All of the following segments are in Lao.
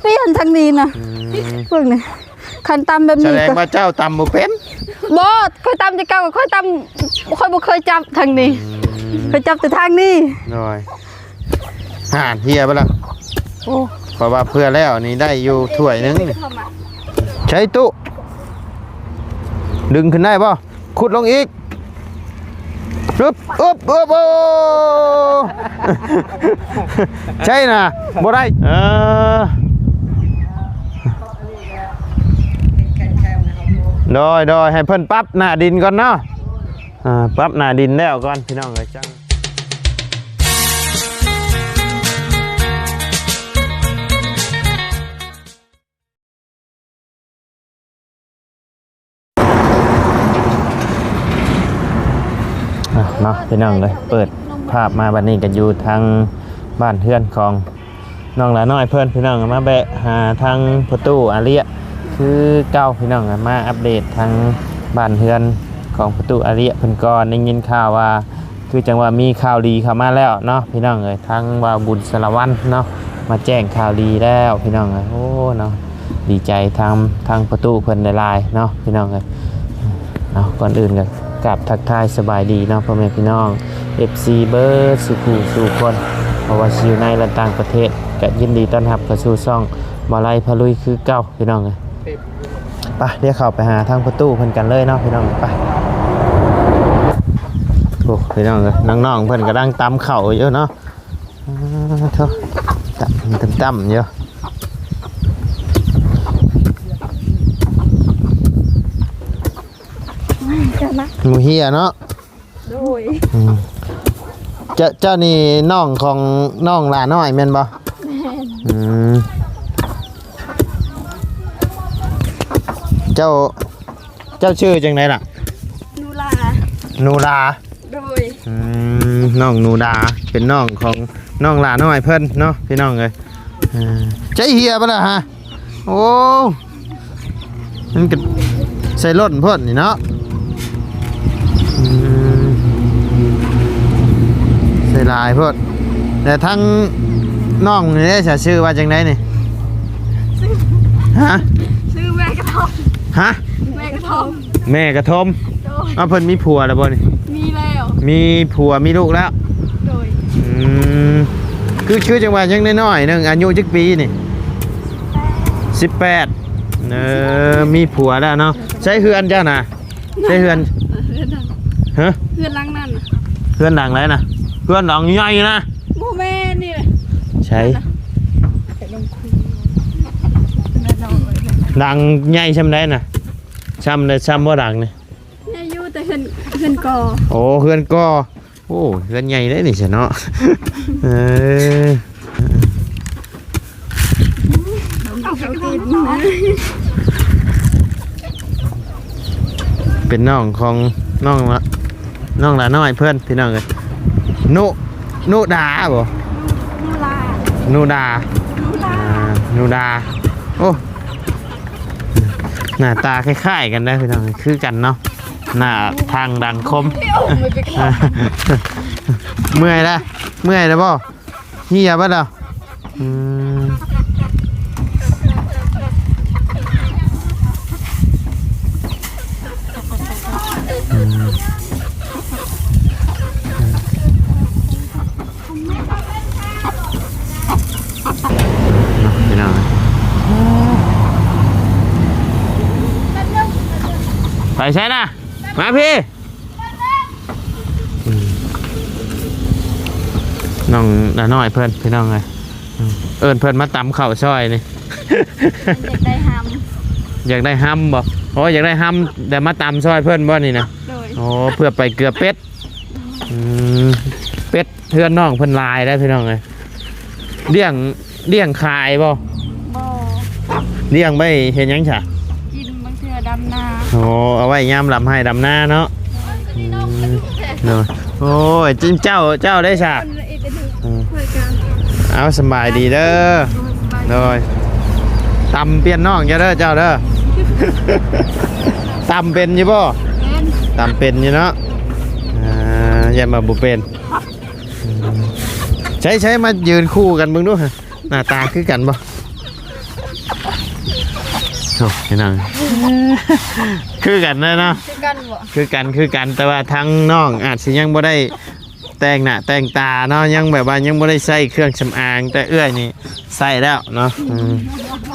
ປ່ຽນທາງນີ້ນະ. ອືມ ເບິ່ງນີ້ ຄັນຕຳແບບນີ້ ສະແດງວ່າເຈົ້າຕຳບໍ່ເປັນ. ບໍ່ ຂ້ອຍຕຳແຕ່ເກົ່າ ຂ້ອຍຕຳ ຂ້ອຍບໍ່ເຄີຍຈັບທາງນີ້. ອືມ ຂ້ອຍຈັບແຕ່ທາງນີ້. ໂດຍ. ຫານເຮຍໄປລະ. ໂອ້ ເພາະວ່າເພື່ອແລ້ວນີ້ໄດ້ຢູ່ຖ້ວຍໜຶ່ງ. ໃຊ້ຕູ້ ດຶງຂຶ້ນໄດ້ບໍ່? ຂຸດລົງອີກ. ອຶບ ອຶບ ອຶບ ໂອ້ ໃຊ່ນະ ບໍ່ໄດ້. ເອີ ໂດຍ ໂດຍ ໃຫ້ເພິ່ນປັບໜ້າດິນກ່ອນເນາະ. ອ່າ ປັບໜ້າດິນແລ້ວກ່ອນ ພີ່ນ້ອງເອີຍ ຈັ່ງ ອ່ະ ເນາະ ພີ່ນ້ອງເອີຍ ເປີດພາບມາບັດນີ້ກໍຢູ່ທາງບ້ານເຮືອນຂອງ ນ້ອງຫຼ້ານ້ອຍເພິ່ນ ພີ່ນ້ອງ ມາແວະຫາທາງພໍ່ຕູ້ອາເລຍຄືເກົ່າ ພີ່ນ້ອງ ມາອັບເດດທາງບ້ານເຮືອນຂອງພໍ່ຕູ້ອາເລຍເພິ່ນກ່ອນ. ໄດ້ຍິນຂ່າວວ່າ ຄືຈັ່ງວ່າມີຂ່າວດີເຂົ້າມາແລ້ວເນາະ ພີ່ນ້ອງເອີຍ ທາງວ່າບຸນສາລະວັນເນາະ ມາແຈ້ງຂ່າວດີແລ້ວ ພີ່ນ້ອງເອີຍ. ໂອ້ ເນາະ ດີໃຈທາງ ທາງພໍ່ຕູ້ເພິ່ນຫຼາຍໆເນາະ ພີ່ນ້ອງເອີຍ. ເອົາ ກ່ອນອື່ນກໍກາບທັກທາຍສະບາຍດີເນາະ ພໍ່ແມ່ພີ່ນ້ອງ ເອັຟຊີ ເບິດສູ່ຜູ້ສູ່ຄົນ ບໍ່ວ່າຊິຢູ່ໃນ ແລະ ຕ່າງປະເທດ ກໍຍິນດີຕ້ອນຮັບເຂົ້າສູ່ຊ່ອງບ່າວໄລພາລຸຍຄືເກົ່າ ພີ່ນ້ອງເອີຍ. ໄປ ດຽວເຂົ້າໄປຫາທາງພໍ່ຕູ້ເພິ່ນກັນເລີຍເນາະ ພີ່ນ້ອງ ໄປ. ໂອ້ ພີ່ນ້ອງເອີຍ ນ້ອງໆເພິ່ນກຳລັງຕຳເຂົ້າຢູ່ເນາະ. ອ່າ ໂທ້ ຕຳ ຕຳ ຕຳຢູ່ ໝູເຮຍເນາະ. ໂດຍ ອືມ ເຈົ້າ ເຈົ້ານີ້ນ້ອງຂອງນ້ອງຫຼ້ານ້ອຍແມ່ນບໍ່? ແມ່ນ ອືມ ເຈົ້າ ເຈົ້າຊື່ຈັ່ງໃດລະ? ນູລາ ນູລາ ໂດຍ ອືມ ນ້ອງນູລາ ເປັນນ້ອງຂອງນ້ອງຫຼ້ານ້ອຍເພິ່ນເນາະ ພີ່ນ້ອງເອີຍ. ເອີ ໃຊ້ເຮຍບໍ່ລະຮະ? ໂອ້ ມັນກໍໃສ່ລົ້ນໂພດນີ້ເນາະ ອືມ ໃສ່ຫຼາຍໂພດ. ແຕ່ທັງນ້ອງນີ້ເດ້ ຊື່ວ່າຈັ່ງໃດນີ້? ຊື່ ຮະ? ຊື່ແມ່ກະທົມ ຮະ? ແມ່ກະທົມ ແມ່ກະທົມ ໂດຍ ເອົາ ເພິ່ນມີຜົວແລ້ວບໍ່ນີ້? ມີແລ້ວ ມີຜົວມີລູກແລ້ວ ໂດຍ ອືມ ຄື ຄືຈັ່ງວ່າຍັງນ້ອຍໆໜຶ່ງ ອາຍຸຈັກປີນີ້? ສິບແປດ ສິບແປດ ເອີ ສິບແປດ ມີຜົວແລ້ວເນາະ. ໃຊ້ເຮືອນເຈົ້ານະ? ໃຊ້ເຮືອນ ເຮືອນ ຮະ? ເຮືອນຫຼັງນັ້ນນະ ເຮືອນຫຼັງໃດນະ? ເຮືອນຫຼັງໃຫຍ່ນະ ບໍ່ແມ່ນນີ້ ໃສ? ຫຼັງໃຫຍ່ຊ່ຳໃດນະ? ຊ່ຳໃດ ຊ່ຳບໍ່ຫຼັງນີ້? ໃຫຍ່ຢູ່ ແຕ່ເຮືອນ ເຮືອນກໍ ໂອ້ ເຮືອນກໍ ໂອ້ ເຮືອນໃຫຍ່ເດ້ນີ້ຊະເນາະ ເອີ ເປັນນ້ອງຂອງນ້ອງລະ ນ້ອງຫຼ້ານ້ອຍເພິ່ນ ພີ່ນ້ອງເອີຍ. ນຸ ນຸດາບໍ່? ນູລາ ນູດາ ນູລາ ອ່າ ນູດາ ໂອ້ ໜ້າຕາຄ້າຍໆກັນເດ້ພີ່ນ້ອງ ຄືກັນເນາະ ໜ້າທາງດັງຄົມ. ເມື່ອຍລະ ເມື່ອຍລະບໍ່? ເຮຍເບິດແລ້ວ ອືມ ອືມ. ເນາະ ພີ່ນ້ອງ ໄປໃສນະ? ມາພີ້ ອືມ ນ້ອງຫຼ້ານ້ອຍເພິ່ນ ພີ່ນ້ອງເອີຍ ອືມ ເອີ້ນເພິ່ນມາຕຳເຂົ້າຊ່ອຍນີ້ ຢາກໄດ້ຮຳ ຢາກໄດ້ຮຳບໍ່? ໂອ້ ຢາກໄດ້ຮຳ ແຕ່ມາຕຳຊ່ອຍເພິ່ນບໍ່ນີ້ນະ? ໂດຍ ໂອ້ ເພື່ອໄປເກືອເປັດ ອືມ ເປັດເຮືອນນ້ອງເພິ່ນຫຼາຍໄດ໋ ພີ່ນ້ອງເອີຍ. ລ້ຽງ ລ້ຽງຂາຍບໍ່? ບໍ່ ລ້ຽງໄວ້ເຮັດຫຍັງຊະ? ກິນ ບາງເທື່ອດຳນາ. ໂອ້ ເອົາໄວ້ຍາມດຳໄຮ່ດຳນາເນາະ ໂດຍ ອືມ ໂດຍ. ໂອ້ຍ ເຈົ້າ ເຈົ້າໄດ້ຊະ? ເອີ ເອົາ ສະບາຍດີເດີ ໂດຍ ສະບາຍດີ ໂດຍ. ຕຳປ່ຽນນ້ອງເຈົ້າເດີ ເຈົ້າເດີ ຕຳເປັນຢູ່ບໍ່? ເປັນ ຕຳເປັນຢູ່ເນາະ ອ່າ ຢ້ານວ່າບໍ່ເປັນ. ອືມ ໃຊ້ ໃຊ້ ມາຢືນຄູ່ກັນເບິ່ງດູ ໜ້າຕາຄືກັນບໍ່? ໂທ້ ພີ່ນ້ອງ ຄືກັນເລີຍເນາະ ຄືກັນບໍ່? ຄືກັນ ຄືກັນ ແຕ່ວ່າທາງນ້ອງອາດຊິຍັງບໍ່ໄດ້ແຕ່ງໜ້າແຕ່ງຕາເນາະ ຍັງແບບວ່າຍັງບໍ່ໄດ້ໃຊ້ເຄື່ອງສຳອາງ ແຕ່ເອື້ອຍນີ້ໃຊ້ແລ້ວເນາະ. ອືມ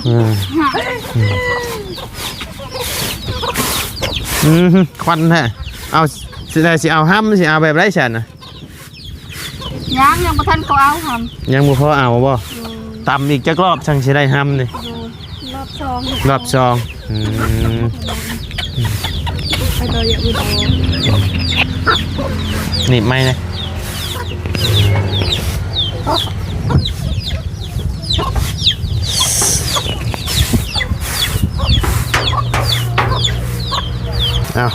ອືມ ອືມ ອືມ ຄວັນແທ້. ເອົາ ຊິໄດ້ ຊິເອົາຮຳ ຊິເອົາແບບໃດຊັ້ນນະ? ຍັງ ຍັງບໍ່ທັນເຂົາເອົາຮຳ ຍັງບໍ່ພໍເອົາບໍ່? ໂດຍ ຕຳອີກຈັກລອບຈັ່ງຊິໄດ້ຮຳນີ້? ໂດຍ ລອບສອງ ລອບສອງ. ອືມ ໄປຕໍ່ຢ່າອື່ນ ໜີບໄມ້ນະ. ເອົາ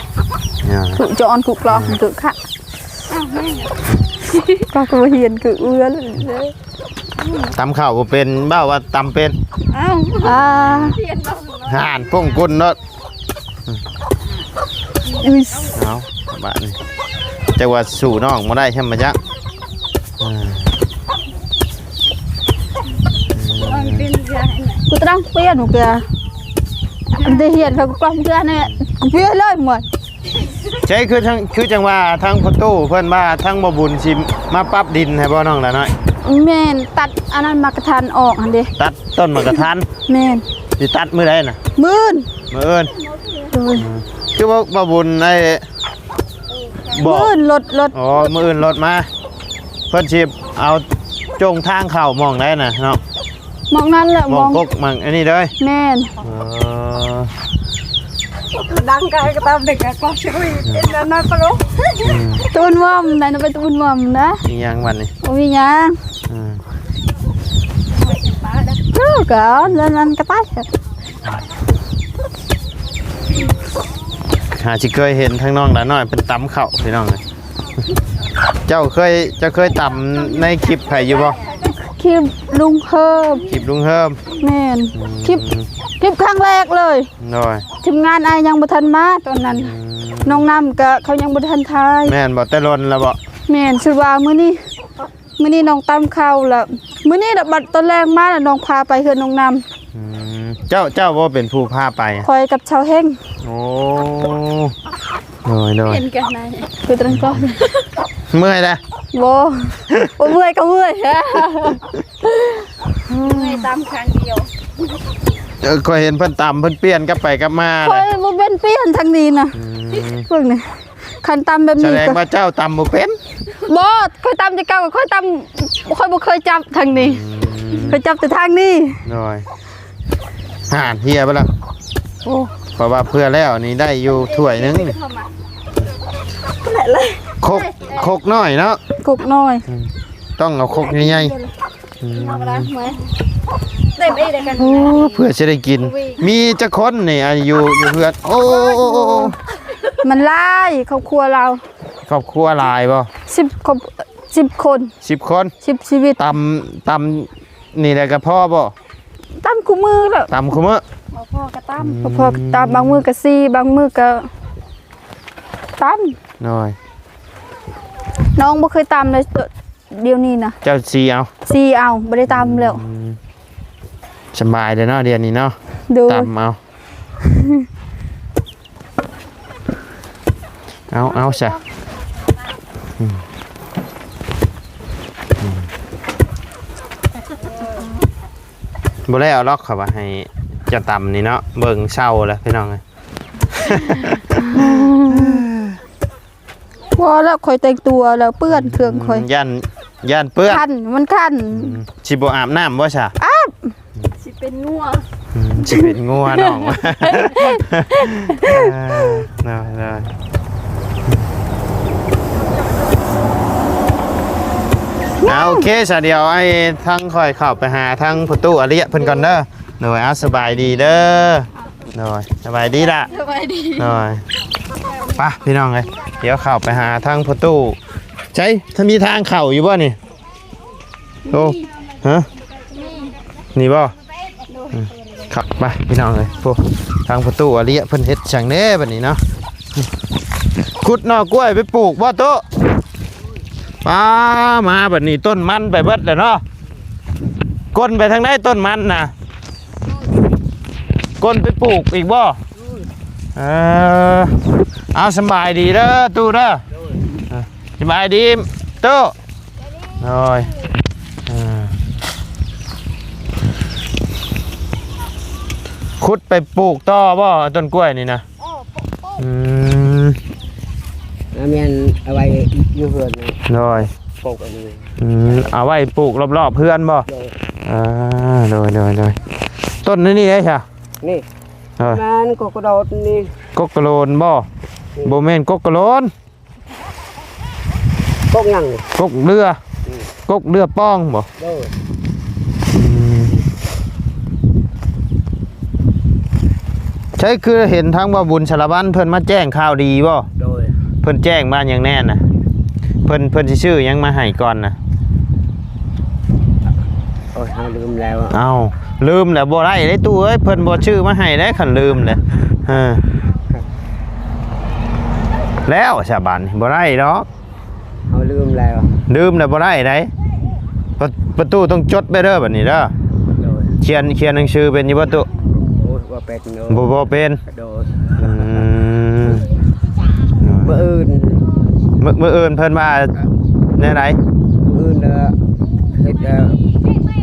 ເອົາ ກຸຈອນ ກຸກລອກ ກຸກຄະ. ອ້າວ ແມ່ນຫຍັງ? ກໍຄືວ່າຮຽນຄືເອື້ອນເດ້. ຕຳເຂົ້າບໍ່ເປັນ ເວົ້າວ່າຕຳເປັນ. ອ້າວ ອ່າ ຮຽນບໍ່? ຫ່ານພົງກຸນເນາະ. ອຸ້ຍ ເອົາ ບາດນີ້ ຈັກວ່າສູ້ນ້ອງບໍ່ໄດ້ຊ່ຳມາຈັກ. ອ່າ ກູຕະດັງປ່ຽນເກືອ ອັນໄດ້ຮຽນເຂົາກໍກອງເທື່ອແນ່ ກໍປ່ຽນເລີຍໝົດ. ໃຊ່ ຄືທາງ ຄືຈັ່ງວ່າທາງພໍ່ຕູ້ເພິ່ນວ່າທາງບໍ່ບຸນຊິມາປັບດິນໃຫ້ບໍ່ ນ້ອງຫຼ້ານ້ອຍ? ແມ່ນ ຕັດອັນນັ້ນໝາກກະທັນອອກຫັ້ນເດ້. ຕັດຕົ້ນໝາກກະທັນ? ແມ່ນ. ຊິຕັດມື້ໃດນະ? ມື້ອື່ນ. ມື້ອື່ນ. ໂດຍ. ຄືວ່າບໍ່ບຸນໄດ້ບອກ? ມື້ອື່ນລົດ ລົດ. ອໍ ມື້ອື່ນລົດມາ ເພິ່ນຊິເອົາຈົງທາງເຂົ້າໝ່ອງໃດນະເນາະ? ໝ່ອງນັ້ນແຫຼະ ໝ່ອງ ໝ່ອງກົກ ໝ່ອງອັນນີ້ເດີ. ແມ່ນ. ອໍ ດັງກະໃຫ້ກະຕາມເດັກກະກອກຊິຄຸຍເປັນອັນນັ້ນປະໂລ. ອືມ ຕູນວອມໄດ໋ນະ ໄປຕູນວອມນະ. ມີຫຍັງບັດນີ້? ບໍ່ມີຫຍັງ. ອືມ ເຈົ້າກະເລື່ອງນັ້ນກະໄປ ຫາຊິເຄີຍເຫັນທາງນ້ອງຫຼ້ານ້ອຍເພິ່ນຕຳເຂົ້າ ພີ່ນ້ອງເອີຍ. ເຈົ້າເຄີຍ ເຈົ້າເຄີຍຕຳໃນຄລິບໃຜຢູ່ບໍ່? ຄລິບລຸງເຮີມ. ຄລິບລຸງເຮີມ. ແມ່ນ. ອືມ ຄລິບ ຄລິບຄັ້ງແລກເລີຍ. ໂດຍ. ທີມງານອ້າຍຍັງບໍ່ທັນມາຕອນນັ້ນ. ອືມ ນ້ອງນ້ຳກະເຂົາຍັງບໍ່ທັນຖ່າຍ. ແມ່ນບໍ່? ແຕ່ດົນແລ້ວບໍ່? ແມ່ນ. ສຸດວ່າມື້ນີ້ ມື້ນີ້ນ້ອງຕຳເຂົ້າລະ ມື້ນີ້ລະ ບັດຕອນແລງມາລະ ນ້ອງພາໄປເຮືອນນ້ອງນ້ຳ. ອືມ ເຈົ້າ ເຈົ້າບໍ່ເປັນຜູ້ພາໄປ? ຂ້ອຍກັບຊາວເຮັງ. ໂອ້ ໂດຍ ໂດຍ. ເຫັນກັນນະ ຄືຕະນັ້ນກໍເມື່ອຍລະ. ບໍ່ ບໍ່ເມື່ອຍກໍເມື່ອຍ ເມື່ອຍຕຳຄັ້ງດຽວ. ເອີ ຂ້ອຍເຫັນເພິ່ນຕຳ ເພິ່ນປ່ຽນກັບໄປກັບມາ. ຂ້ອຍບໍ່ແມ່ນປ່ຽນທາງນີ້ນະ. ອືມ ເບິ່ງນີ້ ຄັນຕຳແບບນີ້ ສະແດງວ່າເຈົ້າຕຳບໍ່ເປັນ. ບໍ່ ຂ້ອຍຕຳແຕ່ເກົ່າ ຂ້ອຍຕຳ ຂ້ອຍບໍ່ເຄີຍຈັບທາງນີ້. ອືມ ຂ້ອຍຈັບແຕ່ທາງນີ້. ໂດຍ. ຫານເຮຍໄປລະ. ໂອ້ ເພາະວ່າເພື່ອແລ້ວນີ້ໄດ້ຢູ່ຖ້ວຍໜຶ່ງ. ຄົກ ຄົກນ້ອຍເນາະ ຄົກນ້ອຍ. ອືມ ຕ້ອງເອົາຄົກໃຫຍ່ໆ. ອືມ ໂອ້ ເພື່ອຊິໄດ້ກິນ. ມີຈັກຄົນນີ້ ອາ ຢູ່ ຢູ່ເຮືອນ? ໂອ້ ໂອ້ ໂອ້ ໂອ້ ມັນຫຼາຍ ຄອບຄົວລາວ. ຄອບຄົວຫຼາຍບໍ່? ສິບ ຄອບ ສິບຄົນ. ສິບຄົນ ສິບຊີວິດ. ຕຳ ຕຳນີ້ແຫຼະກະພໍບໍ່? ຕຳຄູ່ມື້ແຫຼະ ຕຳຄູ່ມື້. ບໍ່ພໍກະຕຳ. ອືມ ບໍ່ພໍກະຕຳ ບາງມື້ກະສີ ບາງມື້ກະຕຳ. ໂດຍ. ນ້ອງບໍ່ເຄີຍຕຳເລີຍ ດຽວນີ້ນະ. ເຈົ້າສີເອົາ? ສີເອົາ ບໍ່ໄດ້ຕຳແລ້ວ. ອືມ ສະບາຍເລີຍເນາະ ດຽວນີ້ເນາະ. ໂດຍ. ຕຳເອົາ ເອົາ ເອົາຊະ. ອືມ ອືມ ບໍ່ແລ້ວດອກ ເຂົາວ່າໃຫ້ເຈົ້າຕຳນີ້ເນາະ. ເບິ່ງເຊົາແລ້ວ ພີ່ນ້ອງເອີຍ. ພໍແລ້ວ ຂ້ອຍແຕ່ງຕົວແລ້ວເປື້ອນເຄື່ອງຂ້ອຍ. ອືມ ຢ້ານ ຢ້ານເປື້ອນ. ຄັນ ມັນຄັນ. ອືມ ຊິບໍ່ອາບນ້ຳບໍ່ຊະ? ອາບ. ຊິເປັນງົວ. ອືມ ຊິເປັນງົວນ້ອງ. ເອີ ເນາະ ເນາະ. ເອົາ ໂອເຄຊະ ດຽວອ້າຍທາງຂ້ອຍເຂົ້າໄປຫາທາງພໍ່ຕູ້ອາລຽເພິ່ນກ່ອນເດີ. ໂດຍ. ເອົາ ສະບາຍດີເດີ. ໂດຍ ສະບາຍດີລະ. ສະບາຍດີ. ໂດຍ. ໄປພີ່ນ້ອງເອີຍ ດຽວເຂົ້າໄປຫາທາງພໍ່ຕູ້. ໃສ ຖ້າມີທາງເຂົ້າຢູ່ບໍ່ນີ້? ໂອ້ ຮະ ນີ້ບໍ່? ອືມ ຄັກ ໄປພີ່ນ້ອງເອີຍ. ໂອ້ ທາງພໍ່ຕູ້ອາລຽເພິ່ນເຮັດຫຍັງແດ່ບັດນີ້ເນາະ. ຂຸດໜໍ່ກ້ວຍໄປປູກບໍ່ໂຕະ? ປ້າ ມາບັດນີ້ຕົ້ນມັນໄປເບິດແລ້ວເນາະ. ກົນໄປທາງໃດຕົ້ນມັນນະ? ກົ້ນໄປປູກອີກບໍ່? ເອີ ເອົາ ສະບາຍດີເດີຕູ້ເດີ. ສະບາຍດີຕູ້. ໂດຍ ເອີ ຂຸດໄປປູກຕໍ່ບໍ່ຕົ້ນກ້ວຍນີ້ນະ? ເອີ ປູກ ປູກ ອືມ ແມ່ນເອົາໄວ້ຢູ່ເຮືອນນີ້. ໂດຍ ປູກອັນນີ້. ອືມ ເອົາໄວ້ປູກລອບໆເຮືອນບໍ່? ໂດຍ ເອີ ໂດຍໆໆ. ຕົ້ນນີ້ໄດ້ຊະ? ນີ້ ເອີ ແມ່ນກົກກະໂດດນີ້. ກົກກະໂລນບໍ່? ນີ້ ບໍ່ແມ່ນກົກກະໂລນ. ກົກຫຍັງນີ້? ກົກເດື່ອ. ອືມ ກົກເດື່ອປ່ອງບໍ່? ໂດຍ ອືມ ໃຊ່ ຄືເຫັນທາງບ່າວບຸນສາລະວັນເພິ່ນມາແຈ້ງຂ່າວດີບໍ່? ໂດຍ ເພິ່ນແຈ້ງວ່າຫຍັງແນ່ນະ? ເພິ່ນ ເພິ່ນຊິຊື້ຫຍັງມາໃຫ້ກ່ອນນະ? ໂອ້ຍ ເຮົາລືມແລ້ວ. ເອົ້າ ລືມແລ້ວບໍ່ໄດ້ເດ້ຕູ້ເອີຍ ເພິ່ນບໍ່ຊື້ມາໃຫ້ເດ້ ຄັນລືມເດ້. ເອີ ແລ້ວຊະບາດນີ້ບໍ່ໄດ້ດອກ ເຮົາລືມແລ້ວ. ລືມແລ້ວບໍ່ໄດ້ໃດ໋ ປະຕູຕ້ອງຈົດໄປເດີບາດນີ້ເດີ. ໂດຍ ຂຽນ ຂຽນໜັງສືເປັນຢູ່ບໍ່ຕູ້? ໂອ້ຍ ບໍ່ເປັນ. ບໍ່ ບໍ່ເປັນ. ໂດຍ ອືມ ມື້ອື່ນ ມື້ ມື້ອື່ນເພິ່ນວ່າແນວໃດ? ມື້ອື່ນເດີ ເຮັດ ເຮັດ ເຮັດ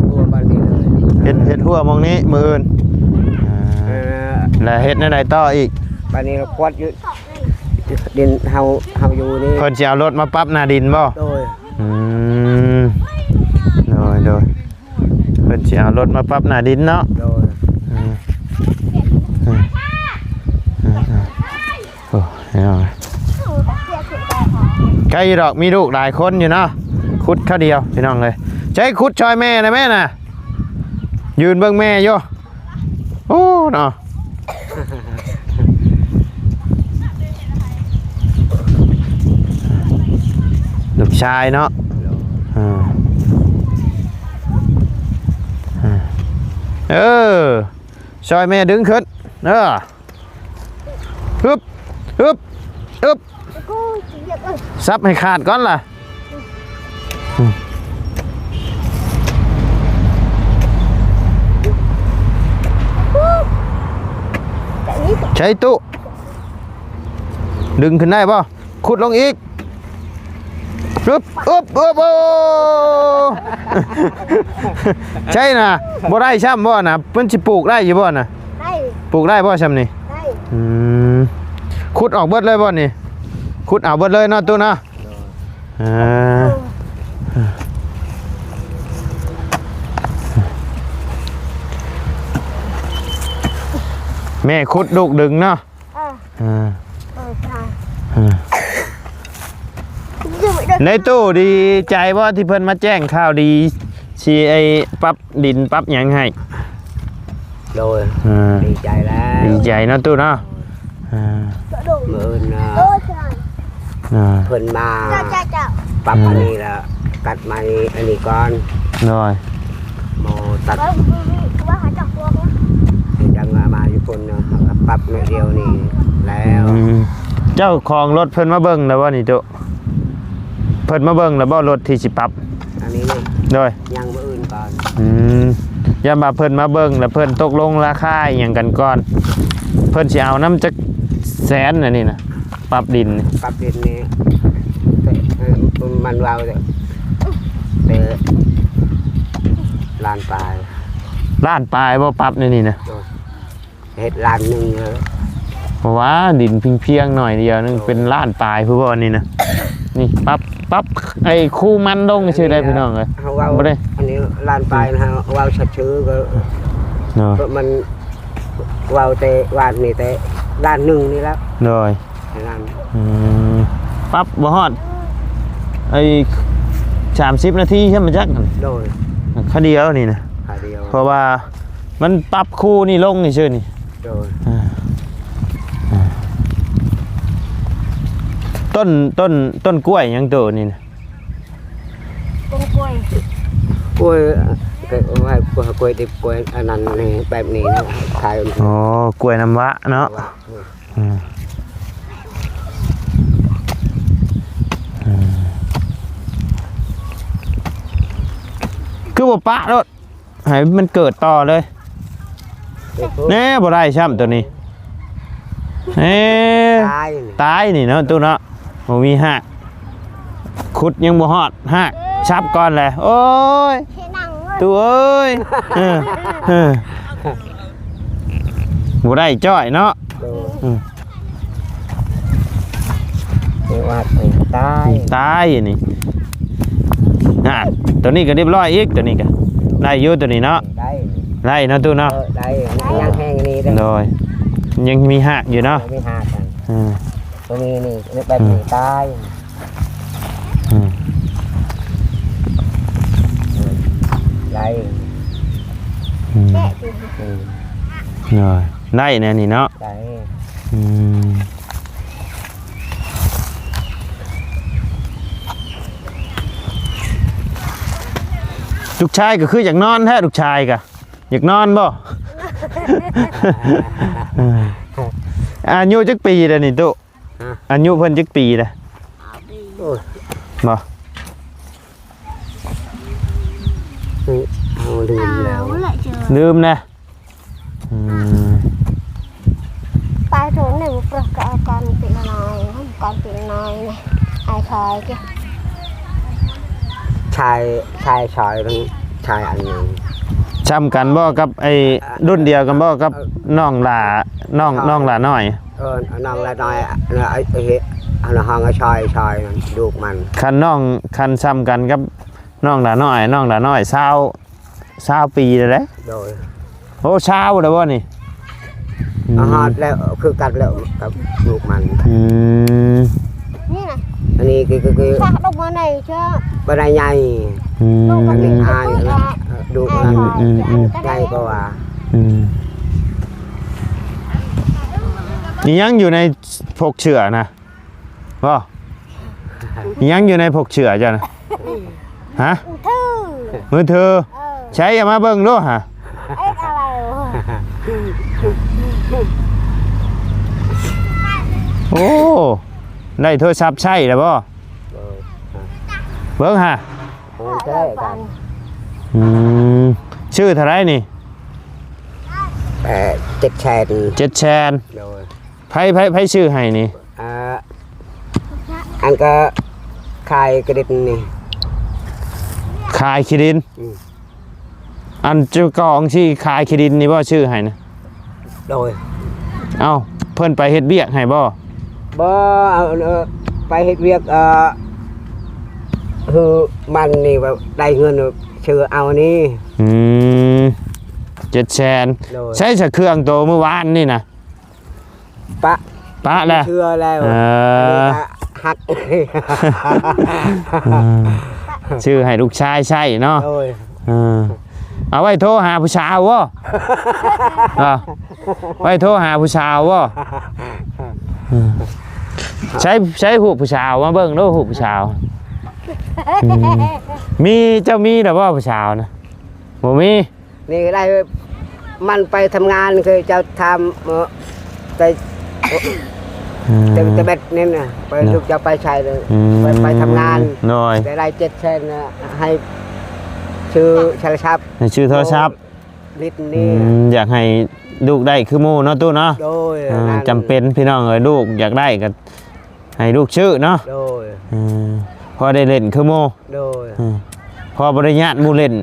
ຮົ້ວບ້ານນີ້ເລີຍ. ເຮັດ ເຮັດຮົ້ວໝ່ອງນີ້ມື້ອື່ນ. ເອີ ແລ້ວເຮັດແນວໃດຕໍ່ອີກ? ບາດນີ້ລະກວດຢູ່ ດິນເຮົາ ເຮົາຢູ່ນີ້ ເພິ່ນຊິເອົາລົດມາປັບໜ້າດິນບໍ່? ໂດຍ ອືມ ໂດຍໆ ເພິ່ນຊິເອົາລົດມາປັບໜ້າດິນເນາະ. ໂດຍ ອືມ ໂອ້ ຍ ໃກ້ດອກ ມີລູກຫຼາຍຄົນຢູ່ເນາະ ຂຸດຄາວດຽວ ພີ່ນ້ອງເອີຍ. ໃຊ້ຂຸດຊ່ອຍແມ່ນະ ແມ່ນະ ຢືນເບິ່ງແມ່ຢູ່. ໂອ້ ເນາະ ລູກຊາຍເນາະ. ເອີ ຊ່ອຍແມ່ດຶງຂຶ້ນ ເອີ. ຮຶບ ຮຶບ ຮຶບ ສັບໃຫ້ຂາດກ່ອນລະ. ໃຊ້ຕູ້ ດຶງຂຶ້ນໄດ້ບໍ່? ຂຸດລົງອີກ. ອຶບ ອຶບ ອຶບ ໂອ້ ໃຊ່ນະ ບໍ່ໄດ້ຊ້ຳບໍ່ນະ? ເພິ່ນຊິປູກໄດ້ຢູ່ບໍ່ນະ? ໄດ້ ປູກໄດ້ບໍ່ຊ້ຳນີ້? ໄດ້ ອືມ ຂຸດອອກເບິດເລີຍບໍ່ນີ້? ຂຸດເອົາເບິດເລີຍເນາະຕູ້ເນາະ. ເອີ ແມ່ຂຸດລູກດຶງເນາະ. ເອີ ເອີ ເອີ ເອີ ໃນຕູ້ດີໃຈບໍ່ທີ່ເພິ່ນມາແຈ້ງຂ່າວດີ ຊິໄອ້ປັບດິນປັບຫຍັງໃຫ້? ໂດຍ ເອີ ດີໃຈແລ້ວ ດີໃຈເນາະຕູ້ເນາະ. ເອີ ມື້ອື່ນນະ ເອີ ເພິ່ນມາ ເຈົ້າ ເຈົ້າ ເຈົ້າ ປັບອັນນີ້ລະ ຕັດໄມ້ອັນນີ້ກ່ອນ. ໂດຍ ໝໍຕັດ ຈັ່ງມາຢູ່ພຸ້ນເນາະ ປັບໜ້ອຍດຽວນີ້ແລ້ວ. ອືມ ເຈົ້າຂອງລົດເພິ່ນມາເບິ່ງແລ້ວບໍ່ນີ້ຕຸ? ເພິ່ນມາເບິ່ງແລ້ວບໍ່ ລົດທີ່ຊິປັບ? ອັນນີ້ ໂດຍ ຍັງມື້ອື່ນກ່ອນ. ອືມ ຢ້ານວ່າເພິ່ນມາເບິ່ງແລ້ວເພິ່ນຕົກລົງລາຄາອີ່ຫຍັງກັນກ່ອນ ເພິ່ນຊິເອົານຳຈັກແສນອັນນີ້ນະ? ປັບດິນນີ້ ປັບດິນນີ້ ເອີ ມັນເວົ້າແຕ່ ແຕ່ລ້ານປາຍ. ລ້ານປາຍບໍ່ ປັບໃນນີ້ນະ? ໂດຍ ເຮັດລ້ານໜຶ່ງເລີຍ. ເພາະວ່າດິນພຽງໆໜ້ອຍດຽວໜຶ່ງ ເປັນລ້ານປາຍພຸ້ນບໍ່ອັນນີ້ນະ? ນີ້ປັບ ປັບໄອ້ຄູມັນລົງຊື່ໄດ໋ພີ່ນ້ອງເອີຍ. ເຮົາເວົ້າ ບໍ່ໄດ້ ອັນນີ້ລ້ານປາຍ ເຮົາເວົ້າຊື່ໆກໍ ເນາະ ກໍມັນ ເວົ້າແຕ່ວາດນີ້ແຕ່ລ້ານໜຶ່ງນີ້ແຫຼະ. ໂດຍ ອືມ ປັບບໍ່ຮອດໄອ້ສາມສິບນາທີໃຊ່ໄໝຈັກ? ໂດຍ ຄາວດຽວນີ້ນະ ຄາວດຽວ ເພາະວ່າມັນປັບຄູນີ້ລົງຊື່ໆນີ້. ໂດຍ ອ່າ ອ່າ ຕົ້ນ ຕົ້ນ ຕົ້ນກ້ວຍຫຍັງໂຕນີ້ນະ? ຕົ້ນກ້ວຍ ກ້ວຍ ກ້ວຍ ກ້ວຍດິບ ກ້ວຍອັນນັ້ນນີ້ ແບບນີ້ນະ ຂາຍ. ອໍ ກ້ວຍນ້ຳວະເນາະ. ອືມ ອືມ ຄືບໍ່ປະໂລດ ໃຫ້ມັນເກີດຕໍ່ເລີຍ. ແນ່ ບໍ່ໄດ້ຊ້ຳໂຕນີ້ ເອີ ຕາຍ ຕາຍນີ້ເນາະຕູ້ເນາະ ບໍ່ມີຮາກ ຂຸດຍັງບໍ່ຮອດຮາກ ສັບກ່ອນແຫຼະ ໂອ້ຍ ຕູ້ເອີຍ ເອີ ເອີ ບໍ່ໄດ້ຈ້ອຍເນາະ ໂດຍ ອືມ ເດວ່າຕົວຕາຍ ຕາຍນີ້ ນະ ຕົວນີ້ກໍຮຽບຮ້ອຍອີກ ຕົວນີ້ກໍໄດ້ຢູ່ ຕົວນີ້ເນາະ ໄດ້ ໄດ້ເນາະ ຕູ້ເນາະ ເອີ ໄດ້ ຍັງແຮງນີ້ເດ້ ໂດຍ ຍັງມີຮາກຢູ່ເນາະ ມີຮາກ ເອີ ຕົວນີ້ນີ້ ແບບນີ້ ອືມ ຕາຍ ອືມ ໄດ້ ອືມ ອືມ ໂດຍ ໄດ້ແນວນີ້ເນາະ ໄດ້ ອືມ ລູກຊາຍກໍຄືຢາກນອນແທ້ ລູກຊາຍກໍຢາກນອນບໍ່? ອາຍຸຈັກປີແລ້ວນີ້ຕຸ? ຮະ? ອາຍຸເພິ່ນຈັກປີແລ້ວ? ໂອ້ຍ ບໍ່? ເອີ ເຮົາລືມແລ້ວ ລືມແລ້ວ ອືມ ໄປໂຕໜຶ່ງປຶກກໍເອົາກ່ອນປີນ້ອຍ ກ່ອນປີນ້ອຍນີ້ ອ້າຍຊອຍ ຊາຍ ຊາຍຊອຍ ມັນຊາຍອັນໜຶ່ງ ຊ່ຳກັນບໍ່ກັບໄອ້ ລຸ້ນດຽວກັນບໍ່ກັບ ເອີ ນ້ອງຫຼ້າ ນ້ອງ ນ້ອງຫຼ້ານ້ອຍ? ເອີ ນ້ອງຫຼ້ານ້ອຍ ເອີ ເຮັດ ເຮົາຮ້ອງວ່າຊອຍ ຊອຍ ລູກມັນ ຄັນນ້ອງ ຄັນຊ່ຳກັນກັບນ້ອງຫຼ້ານ້ອຍ ນ້ອງຫຼ້ານ້ອຍຊາວ ຊາວປີແລ້ວເດ້ ໂດຍ ໂອ້ ຊາວແລ້ວບໍ່ນີ້? ອືມ ຮອດແລ້ວ ຄືກັນແລ້ວກັບລູກມັນ ອືມ ນີ້ນະ ອັນນີ້ຄື ຄື ຄື ຊາກດົກມາໃນເຈົ້າ ບໍ່ໄດ້ໃຫຍ່ ອືມ ອັນນີ້ອ້າຍ ລູກ ອືມ ອືມ ອືມ ໃຫຍ່ກວ່າ ອືມ ອີຫຍັງຢູ່ໃນ ພວກເສື້ອນະ ບໍ່? ອີຫຍັງຢູ່ໃນພວກເສື້ອເຈົ້ານະ? ຮະ? ມືຖື ມືຖື ເອີ ໃຊ້ເອົາມາເບິ່ງດູຫາ ເອີ ໂອ້ ໄດ້ໂທລະສັບໃຊ້ແລ້ວບໍ່? ເອີ ເບິ່ງຫາ ເອີ ໃຊ້ກັນ ອືມ ຊື້ເທົ່າໃດນີ້? ເອີ ເຈັດແສນ ເຈັດແສນ ໂດຍ ໃຜ ໃຜ ໃຜຊື້ໃຫ້ນີ້? ອ່າ ອັນກໍຂາຍທີ່ດິນນີ້ ຂາຍທີ່ດິນ ອືມ ອັນເຈົ້າຂອງທີ່ຂາຍທີ່ດິນນີ້ບໍ່ຊື້ໃຫ້ນະ? ໂດຍ ເອົ້າ ເພິ່ນໄປເຮັດວຽກໃຫ້ບໍ່? ບໍ່ ເອົາ ເອີ ໄປເຮັດວຽກ ເອີ ຄືມັນນີ້ວ່າໄດ້ເງິນ ຊື້ເອົານີ້ ອືມ ເຈັດແສນ ໂດຍ ໃຊ້ສະເຄື່ອງໂຕມື້ວານນີ້ນະ? ປະ ປະແລ້ວ ເຊື່ອແລ້ວ ເອີ ອັນນີ້ກໍຮັກ ເອີ ຊື້ໃຫ້ລູກຊາຍໃຊ້ເນາະ ໂດຍ ເອີ ເອົາໄວ້ໂທຫາຜູ້ສາວບໍ່? ເອີ ໄວ້ໂທຫາຜູ້ສາວບໍ່? ເອີ ໃຊ້ ໃຊ້ຮູບຜູ້ສາວມາເບິ່ງດູ ຮູບຜູ້ສາວ ອືມ ມີ ເຈົ້າມີແລ້ວບໍ່ຜູ້ສາວນະ? ບໍ່ມີ. ນີ້ໄດ້ ມັນໄປທຳງານ ຄືເຈົ້າຖາມ ເອີ ໄປ ອືມ ແຕ່ ແຕ່ແບັດນີ້ນະ ໄປ ເນາະ ລູກເຈົ້າໄປໃສເລີຍ ອືມ ໄປ ໄປທຳງານ ໂດຍ ໄດ້ ໄດ້ເຈັດແສນນະ ໃຫ້ຊື້ໂທລະສັບ ໃຫ້ຊື້ໂທລະສັບ ໂດຍ ລິດນີ້ ອືມ ຢາກໃຫ້ລູກໄດ້ຄືໝູ່ເນາະ ຕູ້ເນາະ ໂດຍ ເອີ ນັ້ນ ຈຳເປັນພີ່ນ້ອງເອີຍ ລູກຢາກໄດ້ກໍ ໃຫ້ລູກຊື້ເນາະ ໂດຍ ເອີ ພໍໄດ້ຫຼິ້ນຄືໝູ່ ໂດຍ ເອີ ພໍບໍ່ໄດ້ຍາດໝູ່ຫຼິ້ນ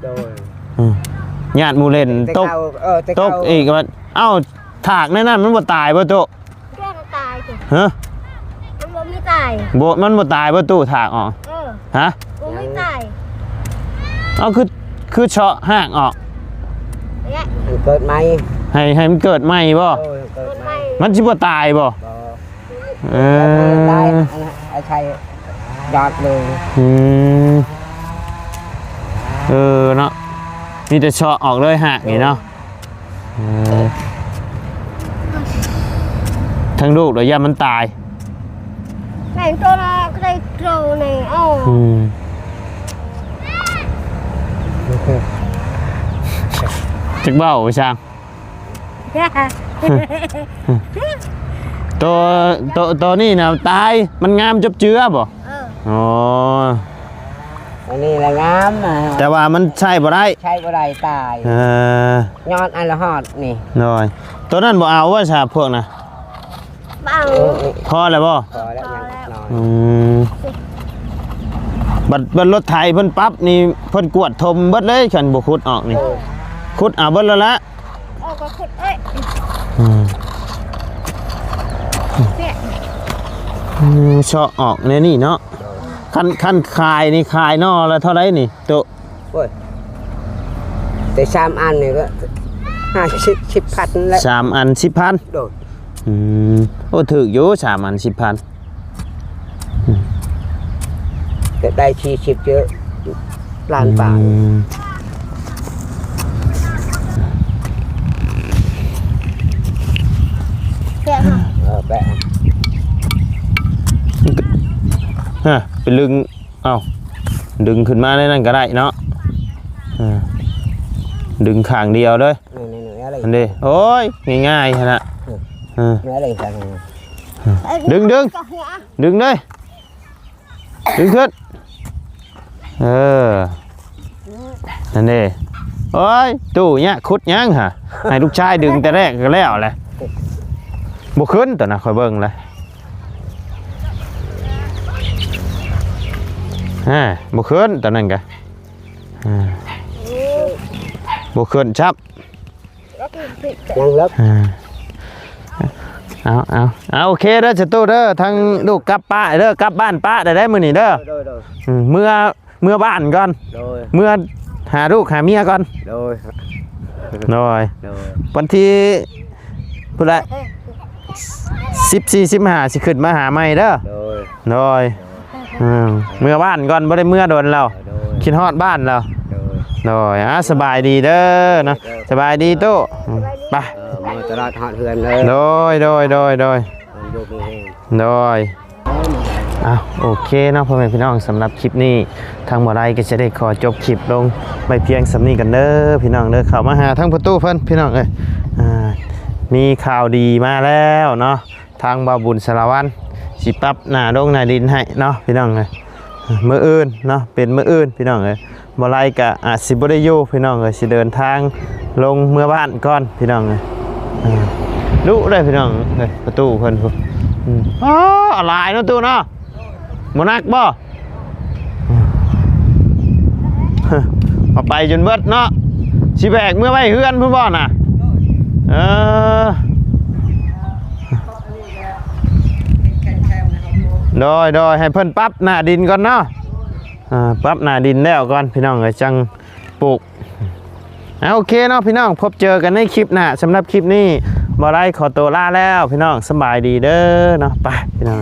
ໂດຍ ເອີ ຍາດໝູ່ຫຼິ້ນ ແຕ່ ຕົກ ເອີ ແຕ່ ຕົກອີກວ່າ ເອົ້າ ຖາກໃນນັ້ນມັນບໍ່ຕາຍບໍ່ຕູ້? ແກ້ມັນຕາຍຕິ ຮະ? ມັນບໍ່ມີຕາຍ ບໍ່ ມັນບໍ່ຕາຍບໍ່ຕູ້ ຖາກອອກ? ເອີ ຮະ? ບໍ່ມີຕາຍ ເອົາ ຄື ຄືເຊາະຮາກອອກ ໃຫ້ມັນເກີດໃໝ່ ໃຫ້ ໃຫ້ມັນເກີດໃໝ່ບໍ່? ໂດຍ ເກີດໃໝ່ ມັນຊິບໍ່ຕາຍບໍ່? ບໍ່ ເອີ ຕາຍ ອັນນັ້ນ ເອົາໃສ່ຍອດເລີຍ ອືມ ເອີເນາະ ມີແຕ່ເຊາະອອກເລີຍຮາກນີ້ເນາະ ເອີ ທັງລູກດອກ ຢ້ານມັນຕາຍ ແມ່ນໂຕລະກໍໄດ້ໂຕນີ້ ເອົາ ອືມ ຈັກເວົ້າໄປຊ່າງ ໂຕ ໂຕ ໂຕນີ້ນະຕາຍ ມັນງາມຈົບເຈືອບໍ່? ເອີ ອໍ ອັນນີ້ລະງາມ ແຕ່ວ່າມັນໃຊ້ບໍ່ໄດ້ ໃຊ້ບໍ່ໄດ້ ຕາຍ ເອີ ຍ້ອນອັນລະຮອດນີ້ ໂດຍ ໂຕນັ້ນບໍ່ເອົາວ່າຊະພວກນະ ບໍ່ເອົາ ພໍແລ້ວບໍ່? ພໍແລ້ວ ຍັງໜ້ອຍ ອືມ ບັດ ບັດລົດໄຖເພິ່ນປັບນີ້ ເພິ່ນກວດຖົມເບິດເລີຍ ຄັນບໍ່ຂຸດອອກນີ້ ເອີ ຂຸດເອົາເບິດແລ້ວລະ ອອກກໍຂຸດເອີຍ ອືມ ເຊາະອອກແນວນີ້ເນາະ ຄັນ ຄັນຂາຍນີ້ ຂາຍໜໍ່ລະເທົ່າໃດນີ້ໂຕ? ໂອ້ຍ ແຕ່ສາມອັນນີ້ກໍຫ້າສິບ ສິບພັນແລ້ວ ສາມອັນ ສິບພັນ ໂດຍ ອືມ ໂອ້ ຖືກຢູ່ ສາມອັນ ສິບພັນ ອືມ ກໍໄດ້ສີ່ສິບ ເຈີລ້ານປາຍ ອືມ ແປະ ເອີ ແປະ ຮະ ໄປລຶງ ເອົ້າ ດຶງຂຶ້ນມາໃນນັ້ນກໍໄດ້ເນາະ ເອີ ດຶງຂ້າງດຽວເດີ ນີ້ໆໆ ອັນເດ ໂອ້ຍ ງ່າຍໆຫັ້ນນະ ເອີ ເອີ ນີ້ແຫຼະ ດຶງໆ ດຶງເດີ ດຶງຂຶ້ນ ເອີ ນັ້ນເດ ໂອ້ຍ ຕູ້ຍະ ຂຸດຫຍັງຫະ ໃຫ້ລູກຊາຍດຶງແຕ່ແລກກໍແລ້ວແຫຼະ ບໍ່ຂຶ້ນຕົວນະ ຂ້ອຍເບິ່ງແລ້ວ ຮະ ບໍ່ຂຶ້ນຕົວນັ້ນກະ ອ່າ ບໍ່ຂຶ້ນຊັບ ຍັງເລິກ ອ່າ ເອົາ ເອົາ ເອົາ ໂອເຄເດີ ສະຕູເດີ ທັງລູກກັບປ້າເດີ ກັບບ້ານປ້າໄດ້ ໄດ້ມື້ນີ້ເດີ ໂດຍ ໂດຍ ອືມ ເມືອ ເມືອບ້ານກ່ອນ ໂດຍ ເມືອຫາລູກຫາເມຍກ່ອນ ໂດຍ ໂດຍ ໂດຍ ວັນທີພຸ້ນແຫຼະ ສິບສີ່ ສິບຫ້າ ຊິຂຶ້ນມາຫາໃໝ່ເດີ ໂດຍ ໂດຍ ອືມ ເມືອບ້ານກ່ອນ ບໍ່ໄດ້ເມືອດົນແລ້ວ ໂດຍ ຄິດຮອດບ້ານແລ້ວ ໂດຍ ໂດຍ ອ່າ ສະບາຍດີເດີເນາະ ໂດຍ ສະບາຍດີຕູ້ ອືມ ໄປ ເອີ ມາຕະຫຼາດຮອດເຮືອນເດີ ໂດຍ ໂດຍ ໂດຍ ໂດຍ ໂດຍ ອ້າວ ໂອເຄເນາະ ພໍ່ແມ່ພີ່ນ້ອງ ສຳລັບຄລິບນີ້ ທາງບໍ່ໄດ້ກໍຈະໄດ້ຂໍຈົບຄລິບລົງໄວ້ພຽງສ່ຳນີ້ກັນເດີພີ່ນ້ອງເດີ ເຂົ້າມາຫາທາງພໍ່ຕູ້ເພິ່ນພີ່ນ້ອງເອີຍ ອ່າ ມີຂ່າວດີມາແລ້ວເນາະ ທາງບ່າວບຸນສາລະວັນ ຊິປັບໜ້າດົງໜ້າດິນໃຫ້ເນາະພີ່ນ້ອງເອີຍ ມື້ອື່ນເນາະ ເປັນມື້ອື່ນພີ່ນ້ອງເອີຍ ບໍ່ໄລກະອາດຊິບໍ່ໄດ້ຢູ່ພີ່ນ້ອງເອີຍ ຊິເດີນທາງລົງເມືອບ້ານກ່ອນພີ່ນ້ອງເອີຍ ດຸເດ້ພີ່ນ້ອງເອີຍ ປະຕູເພິ່ນພຸ້ນ ອໍ ຫຼາຍເນາະຕູ້ເນາະ ບໍ່ໜັກບໍ່? ເອົາໄປຈົນເບິດເນາະ ຊິແບກເມືອໄວ້ເຮືອນພຸ້ນບໍ່ນະ? ເອີ ໂດຍໆ ໃຫ້ເພິ່ນປັບໜ້າດິນກ່ອນເນາະ ອ່າ ປັບໜ້າດິນແລ້ວກ່ອນພີ່ນ້ອງເອີຍ ຈັ່ງປູກ ອ່າ ໂອເຄເນາະພີ່ນ້ອງ ພົບເຈີກັນໃນຄລິບໜ້າ ສຳລັບຄລິບນີ້ ບໍ່ໄດ້ຂໍຕົວລາແລ້ວພີ່ນ້ອງ ສະບາຍດີເດີເນາະ ໄປພີ່ນ້ອງ.